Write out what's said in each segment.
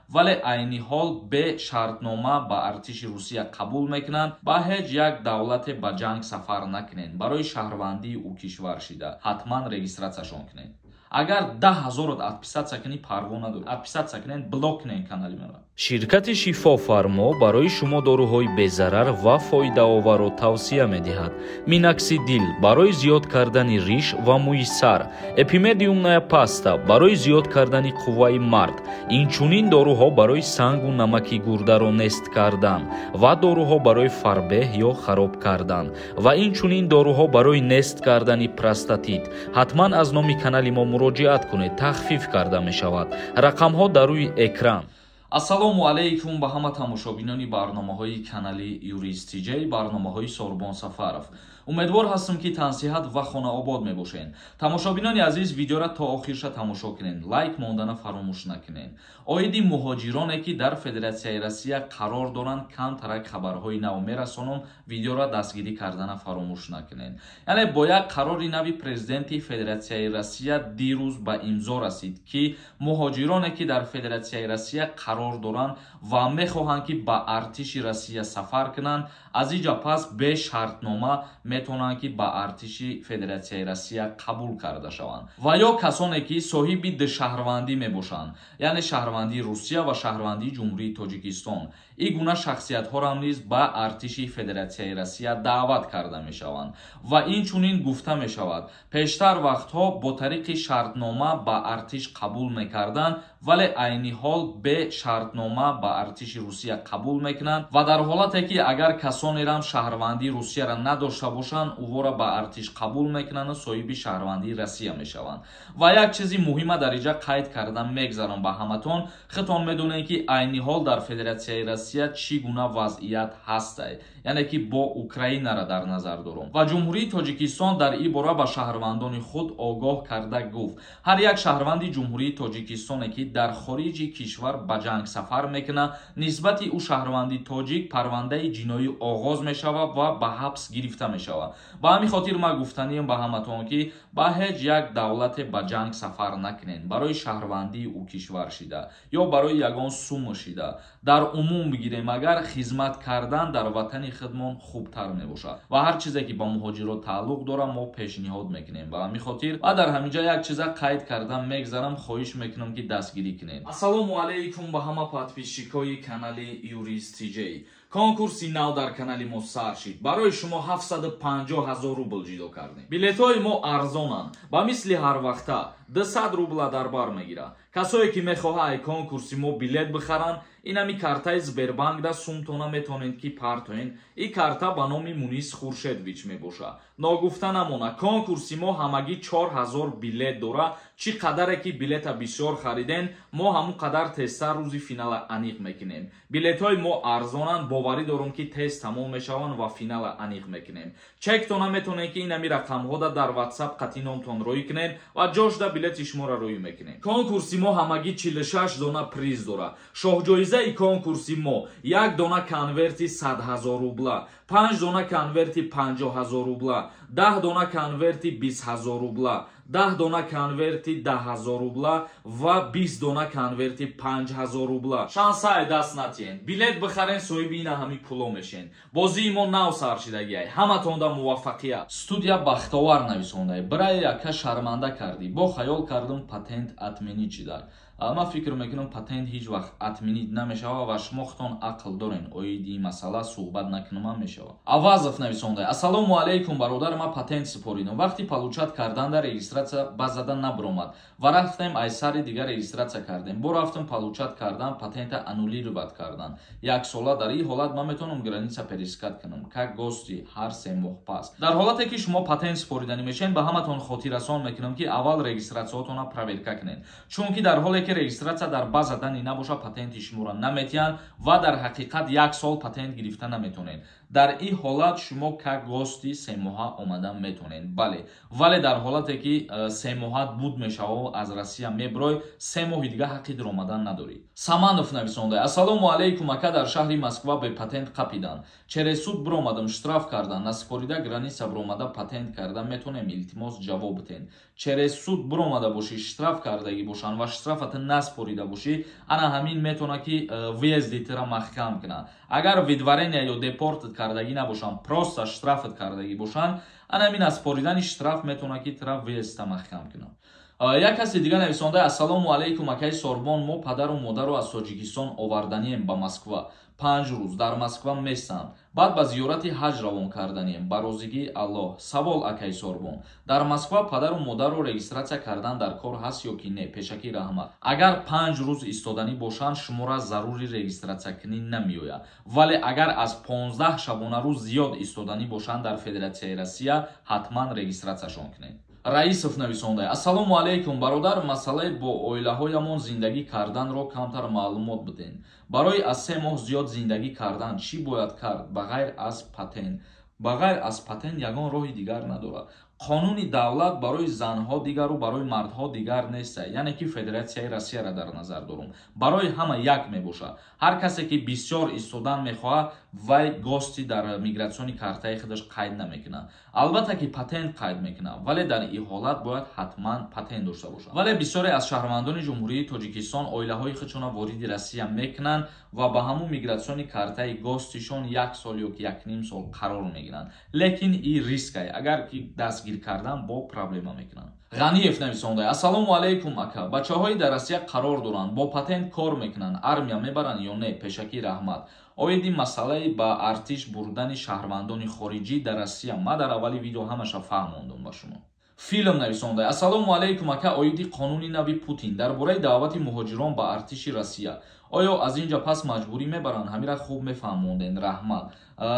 Вале айни ҳол бе шартнома ба артиши Русия қабул мекунанд. Ба ҳеҷ як давлате ба ҷанг сафар накунед. Барои шаҳрвандии ӯ кишвар шида ҳатман регистратсияшон кунед. Агар 10 000 отписаться кунӣ, парво надорӣ. Отписаться кунед, блок кунед канали маро. Ширкати Шифофармо барои шумо доруҳои безарар ва фоидаоварро тавсия медиҳад. Миноксидил барои зиёд кардани риш ва мӯи сар, Эпимедиумная паста барои зиёд кардани қувваи мард, инчунин доруҳо барои сангу намаки гурдаро нест кардан ва доруҳо барои фарбеҳ ё хароб кардан ва инчунин доруҳо барои нест кардани простатит. Ҳатман аз номи канали мо муроҷиат кунед, тахфиф карда мешавад. Рақамҳо дар рӯи экран. Ассалому алайкум ба ҳама тамошобинони барномаҳои канали Юрист Тиҷай, барномаҳои Сорбон Сафаров. Умедвор ҳастам, ки тансиҳат ва хонаобод мебошед. Тамошобинони азиз, видеора то охирша тамошо кунед, лайк мондана фаромӯш накунед. Оиди муҳоҷироне, ки дар Федератсияи Россия қарор доранд, камтарак хабарҳои нав мерасонам. Видеора дастгирӣ кардана фаромӯш накунед. Яъне бо як қарори нави президенти Федератсияи Россия дирӯз ба имзо расид, ки муҳоҷироне, ки дар Федератсияи Россия қарор доранд ва мехоҳанд, ки ба артиши Россия сафар кунанд, аз иҷа пас бе шартнома метавонанд, ки ба артиши Федератсияи Россия қабул карда шаванд. Ва ё касоне, ки соҳиби душаҳрвандӣ мебошанд, яъне шаҳрвандии Русия ва шаҳрвандии Ҷумҳурии Тоҷикистон, ин гуна шахсиятҳоро низ ба артиши Федератсияи Россия даъват карда мешаванд. Ва инчунин гуфта мешавад, пештар вақтҳо бо тариқи шартнома ба артиш қабул мекарданд, вале айни ҳол бе шартнома ба артиши Русия қабул мекунанд. Ва дар ҳолате, ки агар касонерам шаҳрвандии Русияро надошта бошанд, ӯвора ба артиш қабул мекунанду соҳиби шаҳрвандии Россия мешаванд. Ва як чизи муҳима дар инҷа қайд кардан мегзарам ба ҳаматон. Худтон медонед, ки айни ҳол дар Федератсияи Россия чӣ гуна вазъият ҳастай, яъне ки бо Украинара дар назар дорам. Ва Ҷумҳурии Тоҷикистон дар ин бора ба шаҳрвандони худ огоҳ карда гуфт: ҳар як шаҳрванди Ҷумҳурии Тоҷикистоне, ки дар хориҷи кишвар ба ҷанг сафар мекунад, нисбати ӯ шаҳрванди тоҷик парвандаи ҷиноӣ оғоз мешавад ва ба ҳабс гирифта мешавад. Ба ҳамин хотир ман гуфтаниям ба ҳаматон, ки ба ҳеҷ як давлате ба ҷанг сафар накунед. Барои шаҳрвандии ӯ кишвар шида ё барои ягон сумма шида, дар умум бигирем агар, хизмат кардан дар ватани худмон хубтар мебошад. Ва ҳар чизе, ки ба муҳоҷирот тааллуқ дорад, мо пешниҳод мекунем. Ба ҳамин хотир ва дар ҳамин ҷа як чиза қайд кардан мегзарам, хоҳиш мекунам, ки дастгирӣ кунед. Ассалому алайкум ба ҳама подписчикои канали Юрист Тиҷей. Конкурси нав дар канали мо сар шид. Барои шумо 750 ҳазор рубл ҷидо кардем. Билетҳои мо арзонанд, ба мисли ҳар вақта 200 рубла дар бар мегирад. Касое, ки мехоҳад ай конкурси мо билет бихаранд, инами картаи Сбербанкда сумтона метавонед, ки партоен. Ин карта ба номи Мунис Хуршедович мебошад. Ногуфта намона, конкурси мо ҳамагӣ 4000 билет дорад. Чӣ қадаре ки билета бисёр хариден, мо ҳамон қадар тезтар рӯзи финала аниқ мекунем. Билетҳои мо арзонанд, боварӣ дорум, ки тез тамом мешаванд ва финала аниқ мекунем. Чектона метавонед, ки инами рақамҳода дар WhatsApp қатъи номтон рӯй кунед ва ҷошда билети шуморо рӯй мекунем. Конкурси мо ҳамагӣ 46 дона приз дорад. Шоҳҷоизаи конкурси мо: як дона конверти 100 ҳазор рубла, панҷ дона конверти 50 ҳазор рубла, 10 дона конверти 20 ҳазор рубла, 10 дона конверти 10 ҳазор рубла ва 20 дона конверти 5 ҳазор рубла. Шансае даст натиҳен, билет бихарен, соҳиби ина ҳами пуло мешен. Бозии мо нав сар шидагиай. Ҳаматонда муваффақият. Студия Бахтовар нависондай: «Брая, яка шарманда кардӣ, бо хаёл кардум, патент отменить шида». Ман фикр мекунам, патент ҳеҷ вақт отменить намешавад ва шумо худтон ақл дорен, оиди ин масъала суҳбат накунам мешавад. Авазов нависондай: «Ассалому алайкум, бародар, ман патент супоридам. Вақти получать карданда регистрация ба зада набаромад ва рафтем ай сари дигар регистрация кардем. Бо рафтам получать кардан, патента аннулировать кардан як сола. Дар ин ҳолат ман метавонам граница пересекать кунам как гости ҳар 3 моҳ пас?» Дар ҳолате, ки шумо патент супориданӣ мешавед, ба ҳаматон хотиррасон мекунам, ки аввал регистратсияҳотонро проверка кунед, чунки дар ҳоле ки регистратсия дар база данных набошад, патенти шуморо наметиҳанд ва дар ҳақиқат як сол патент гирифта наметавонед. Дар ин ҳолат шумо как гости 3 моҳа омада метавонед, бале. Вале дар ҳолате, ки 3 моҳа буд мешавад, аз Россия мебирой, 3 моҳи дига ҳаққи дуромадан надорӣ. Саманов нависонда: «Ассалому алайкум, ака, дар шаҳри Москва бепатент қапидан, через суд биромадам, штраф кардан. Насупорида граница биромада патент карда метавонем? Илтимос, ҷавоб битен». Через суд биромада бошӣ, штраф кардагӣ бошанд ва штрафата ту наспорида бошӣ, ана ҳамин метавонад, ки въезди тура маҳкам кунад. Агар выдворение ё депортат кардагӣ набошанд, просто штрафат кардагӣ бошанд, ана ҳамин наспоридани штраф метавонад, ки тура въездта маҳкам кунад. Як каси дига нависонда: «Ассалому алайкум, акаи Сорбон, мо падару модарро аз Тоҷикистон оварданием ба Москва, 5 рӯз дар Москва местанд, баъд ба зиёрати ҳаҷ равон карданием, ба розигии Аллоҳ. Савол, акаи Сорбон, дар Москва падару модарро регистрация кардан дар кор ҳаст ё ки не? Пешакӣ раҳмат». Агар 5 рӯз истоданӣ бошанд, шуморо зарури регистратсиякунӣ намеояд, вале агар аз 15 шабонарӯз зиёд истоданӣ бошанд дар Федератсияи Россия, ҳатман регистратсияшон кунед. Раисов нависонда: «Ассалому алайкум, бародар, масъалаи бо оилаҳоямон зиндагӣ карданро камтар маълумот биден. Барои аз 3 моҳ зиёд зиндагӣ кардан чӣ бояд кард ба ғайр аз патент?» Ба ғайр аз патент ягон роҳи дигар надорад. Қонуни давлат барои занҳо дигару барои мардҳо дигар нест, яъне ки Федератсияи Россияро дар назар дорум, барои ҳама як мебошад. Ҳар касе ки бисёр истодан мехоҳад, вай гости дар миграционный картаи худаш қайд намекунад. Албатта ки патент қайд мекунад, вале дар ин ҳолат бояд ҳатман патент дошта бошад. Вале бисёре аз шаҳрвандони Ҷумҳурии Тоҷикистон оилаҳои худшонро вориди Россия мекунанд ва ба ҳамун миграционный картаи гостишон як сол ё ки якним сол қарор мегиранд, лекин ин рискай, агар ки дастгир кардан, бо проблема мекунанд. Ғаниев нависонда: «Ассалому алайкум, ака, бачаҳои дар Россия қарор доранд, бо патент кор мекунанд, армия мебаранд ё не? Пешакӣ раҳмат». Оиди масъалаи ба артиш бурдани шаҳрвандони хориҷӣ дар Россия ма дар аввали видео ҳамаша фаҳмондум ба шумо. Филм нависонда: «Ассалому алайкум, ака, оиди қонуни нави Путин дар бораи даъвати муҳоҷирон ба артиши Россия, оё аз ин ҷа пас маҷбурӣ мебаранд? Ҳамира хуб мефаҳмонден, раҳмат».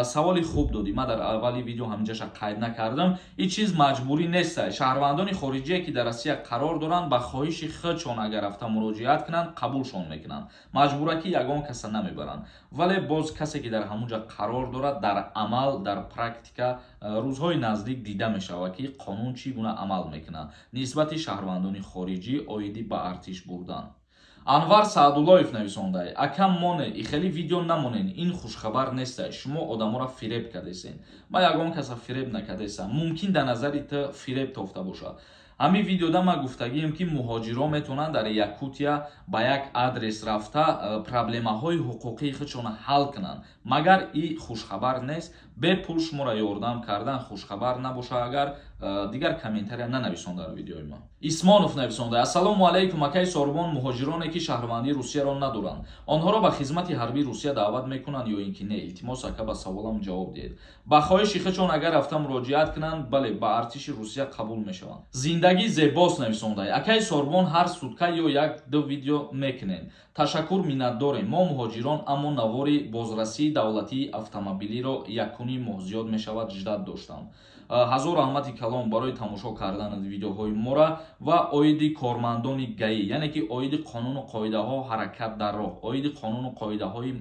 Саволи хуб додӣ, ман дар аввали видео ҳаминҷаша қайд накардам. Ин чиз маҷбурӣ нест. Шаҳрвандони хориҷие, ки дар Россия қарор доранд, ба хоҳиши худшон агар рафта муроҷиат кунанд, қабулшон мекунанд. Маҷбуракӣ ягон каса намебаранд, вале боз касе ки дар ҳамун ҷа қарор дорад, дар амал, дар практика рӯзҳои наздик дида мешавад, ки қонун чӣ гуна амал мекунад нисбати шаҳрвандони хориҷӣ оиди ба артиш бурдан. Анвар Саадуллоев нависонда: «Ака, моне и хеле видео намонен, ин хушхабар неста, шумо одаморо фиреб кардесен». Ма ягон каса фиреб накардесам, мумкин дар назари ту фиреб тофта бошад. Ҳамин видеода ман гуфтагием, ки муҳоҷирон метавонанд дар Якутия ба як адрес рафта, проблемаҳои ҳуқуқии худшонро ҳал кунанд. Магар и хушхабар нест? Бепул шуморо ёрдам кардан хушхабар набошад агар, дигар комментария нанависон дар видеои ман. Исмонов нависонда: «Ассалому алайкум, акаи Сорбон, муҳоҷироне ки шаҳрвандии Русияро надоранд, онҳоро ба хизмати ҳарбии Русия даъват мекунанд ё ин ки не? Илтимос, ака, ба саволам ҷавоб диҳед». Ба хоҳиши худшон агар рафта муроҷиат кунанд, бале, ба артиши Русия қабул мешаванд. Зиндагӣ зебост нависонда: «Акаи Сорбон, ҳар сутка ё як ду видео мекунед, ташаккур, миннатдорем мо муҳоҷирон, аммо навори бозрасии давлатии автомобилиро якуним моҳ зиёд мешавад ждать доштам». Ҳазор раҳмати калом барои тамошо кардани видеоҳои мора. Ва оиди кормандони ГАИ, яъне ки оиди қонуну қоидаҳо ҳаракат дар роҳ, оиди қонуну қоидаҳои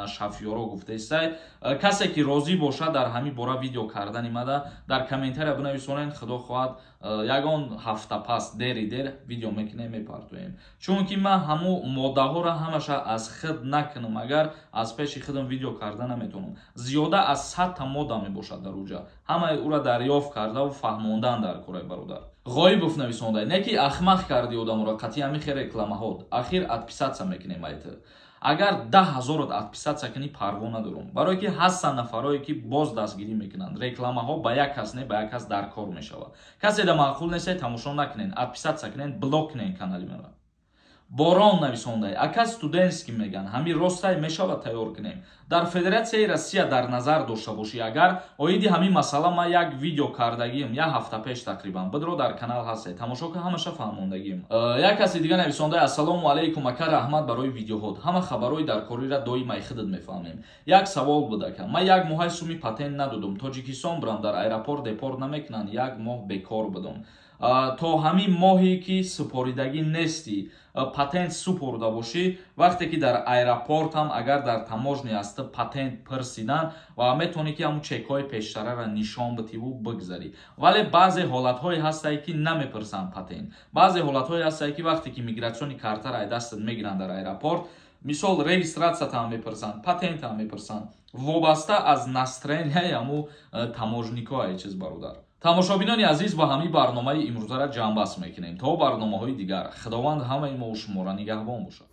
шофёро гуфтаистай, касе ки розӣ бошад дар ҳамин бора видео кардани мада, дар комментария бинависонед. Худо хоҳад, ягон ҳафта пас, дери дер, видео мекунем, мепартоем, чунки ман ҳамун моддаҳоро ҳамаша аз худ накунам, агар аз пеши худам видео карда наметавонам. Зиёда аз 100-та модда мебошад дар уҷа, ҳамаи ӯра дарёфт кардаву фаҳмондан дар кораи бародар. Ғоибов нависонда: «Не ки ахмақ карди одаморо қатъи ҳамин хел рекламаҳот, ахир отписаться мекунем айт». Агар 10 ҳазорот отписаться кунӣ, парво надорум, барое ки ҳастанд нафарое ки боз дастгирӣ мекунанд. Рекламаҳо ба як кас не, ба як кас дар кор мешавад. Касе да маъқул несте, тамошо накунен, отписаться кунен, блок кунен канали мара. Борон нависондай: «Ака, студентский меган, ҳамин ростай, мешавад тайёр кунем дар Федератсияи Россия?» Дар назар дошта бошӣ агар, оиди ҳамин масъала ман як видео кардагием як ҳафта пеш тақрибан, бидро, дар канал ҳасте, тамошо ка, ҳамаша фаҳмондагием. Як каси дига нависондай: «Ассалому алайкум, ака, раҳмат барои видеоҳот, ҳама хабарҳои дар корира доимай худат мефаҳмем. Як савол буд, ака, ман як моҳаи суми патент надодум, Тоҷикистон бурам, дар аэропорт депорт намекунанд? Як моҳ бекор будум». То ҳамин моҳе ки супоридагӣ нестӣ, патент супорда бошӣ, вақте ки дар аэропорт ҳам агар дар таможня ҳаста, патент пурсидан ва метавонӣ ки ҳамун чекҳои пештараро нишон битиву бигзарӣ. Вале баъзе ҳолатҳое ҳастае, ки намепурсанд патент. Баъзе ҳолатҳое ҳастае, ки вақте ки миграционный картаро ай дастат мегиранд дар аэропорт, мисол, регистратсиятам мепурсанд, патентам мепурсанд, вобаста аз настроенияи ҳамун таможникҳо ай чиз, бародар. Тамошобинони азиз, ба ҳамин барномаи имрӯзара ҷамъбаст мекунем. То барномаҳои дигар, Худованд ҳамаи мо шуморо нигаҳбон бошад.